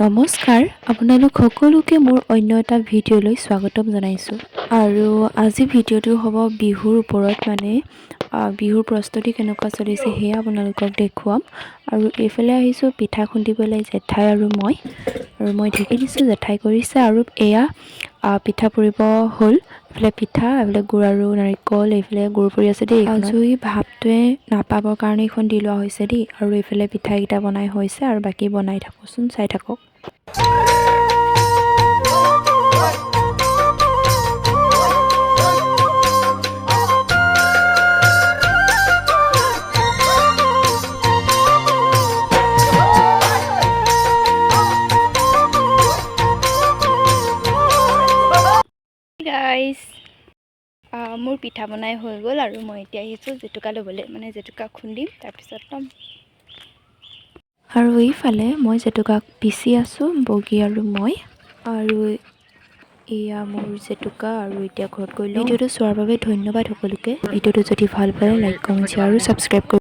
নমস্কাৰ, আপোনালোক সকলোকে মোৰ অন্য এটা ভিডিঅ'লৈ স্বাগতম জনাইছোঁ। আৰু আজি ভিডিঅ'টো হ'ব বিহুৰ ওপৰত, মানে বিহুৰ প্ৰস্তুতি কেনেকুৱা চলিছে সেয়া আপোনালোকক দেখুৱাম। আৰু এইফালে আহিছোঁ পিঠা খুন্দিবলৈ, জেঠাই আৰু মই। আৰু মই ঢেঁকী দিছোঁ, জেঠাই কৰিছে। আৰু এয়া পিঠা পুৰিব হ'ল। এইফালে পিঠা, এইফালে গুৰ আৰু নাৰিকল, এইফালে গুৰ পুৰি আছে দেই। জুই ভাপটোৱে নাপাবৰ কাৰণে এইখন দি লোৱা হৈছে দেই। আৰু এইফালে পিঠাকেইটা বনাই হৈছে আৰু বাকী বনাই থাকোঁচোন, চাই থাকক। গাইজ, মোৰ পিঠা বনাই হৈ গ'ল আৰু মই এতিয়া আহিছোঁ জেতুকা ল'বলৈ, মানে জেতুকা খুন্দিম, তাৰপিছত ল'ম। আৰু এইফালে মই জেতুকাক পিচি আছোঁ, বগী আৰু মই। আৰু এয়া মোৰ জেতুকা। আৰু এতিয়া ঘৰত গৈ লওঁ। ভিডিঅ'টো চোৱাৰ বাবে ধন্যবাদ সকলোকে। ভিডিঅ'টো যদি ভাল পালে লাইক, কমেণ্ট, শ্বেয়াৰ আৰু ছাবস্ক্ৰাইব কৰিব।